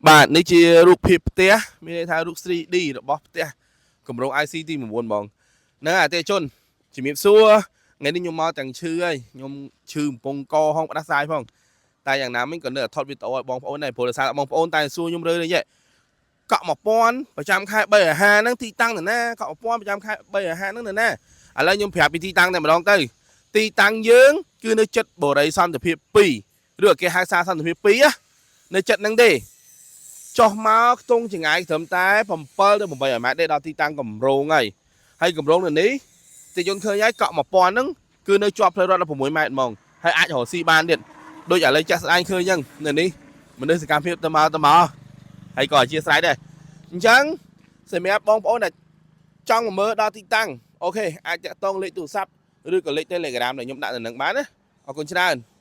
បាទនេះជារូបភាពផ្ទះមានន័យថារូប 3D របស់ផ្ទះគម្រោង IC ទី9ហ្មងហ្នឹងហើយអតិថិជនជំរាបសួរថ្ងៃនេះខ្ញុំមកទាំងឈឺហើយខ្ញុំឈឺកំពង់កហងផ្ដាសាយផងតែយ៉ាងណាមិញក៏នៅតែថតវីដេអូឲ្យបងប្អូនដែរព្រោះដោយសារបងប្អូនតែសួរខ្ញុំរឿយៗកក់1000ប្រចាំខែ350ហ្នឹងទីតាំងនៅណាកក់1000ប្រចាំខែ350ហ្នឹងនៅណាឥឡូវខ្ញុំប្រាប់ពីទីតាំងតែម្ដងទៅទីតាំងយើងគឺនៅចិត្តបូរីសន្តិភាព2ឬក៏គេហៅសារសន្តិភាព2ណានៅចិត្តហ្នឹងទេ ចុះមកខ្ទង់ចង្ងាយត្រឹមតែ7ទៅ800ម៉ែត្រទេដល់ទីតាំងកម្រងហើយហើយកម្រងនៅនេះទីយន្តឃើញហើយកក់1000ហ្នឹងគឺនៅជាប់ផ្លូវរដ្ឋ16ម៉ែត្រហ្មងហើយអាចរកស៊ីបានទៀតដូចឥឡូវចាស់ស្ដាយឃើញអញ្ចឹងនៅនេះមនុស្សសកម្មភាពទៅមកទៅមកហើយក៏អធិស្ឋានដែរអញ្ចឹងសម្រាប់បងប្អូនដែលចង់មកមើលដល់ទីតាំង OK អាចតាក់ទងលេខទូរស័ព្ទឬក៏លេខ Telegram ដែលខ្ញុំដាក់នៅនឹងបានណាអរគុណច្រើន។